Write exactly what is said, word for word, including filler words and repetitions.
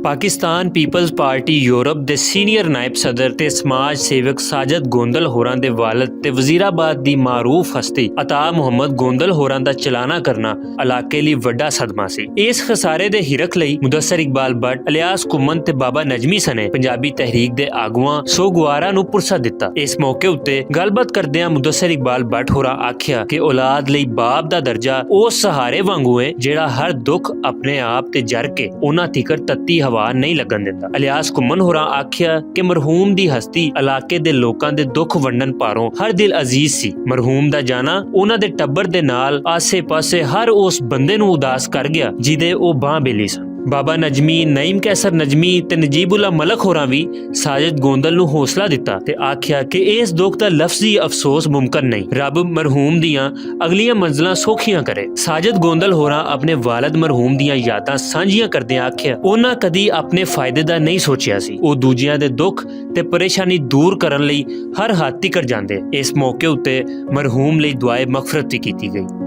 پاکستان پیپلز پارٹی یورپ دے سینئر نائب صدر تے سماج سیوک ساجد گوندل ہوراں دے والد تے وزیر آباد دی معروف ہستی عطا محمد گوندل ہوراں دا چلانا کرنا علاقے لئی وڈا صدمہ سی۔ اس خسارے دے ہرک لئی مدثر اقبال بٹ، الیاس کمن تے بابا نجمی سنے پنجابی تحریک دے آگواں سوگوارا نوں پرسہ دتا۔ اس موقع اتے گل بات کردیاں مدثر اقبال بٹ ہوراں آکھیا کہ اولاد لئی باپ دا درجہ او سہارے وانگوں ہے جیہڑا ہر دکھ اپنے آپ تے جر کے انہاں تیکر تتی ہوا نہیں لگن دیندا۔ الیاس کمن ہوراں آکھیا کہ مرحوم دی ہستی علاقے دے لوکاں دے دکھ ونڈن پاروں ہر دل عزیز سی۔ مرحوم دا جانا انہاں دے ٹبر دے نال آسے پاسے ہر اس بندے نوں اداس کر گیا جیہدے او باں بیلی سن۔ بابا نجمی، نعیم قیصر نجمی تے نجیب اللہ ملک ہوراں وی ساجد گوندل نوں حوصلہ دتا تے آکھیا کہ اس دکھ دا لفظی افسوس ممکن نہیں۔ رب مرحوم دیاں اگلیاں منزلاں سوکھیاں کرے۔ ساجد گوندل ہوراں اپنے والد مرحوم دیاں یاداں سانجھیاں کردیاں آکھیا، انہاں کدی اپنے فائدے دا نہیں سوچیا سی۔ او دوجیاں دے دکھ تے پریشانی دور کرن لئی ہر حد تکر جاندے۔ اس موقع اتے مرحوم لئی دعائے مغفرت وی کیتی گئی۔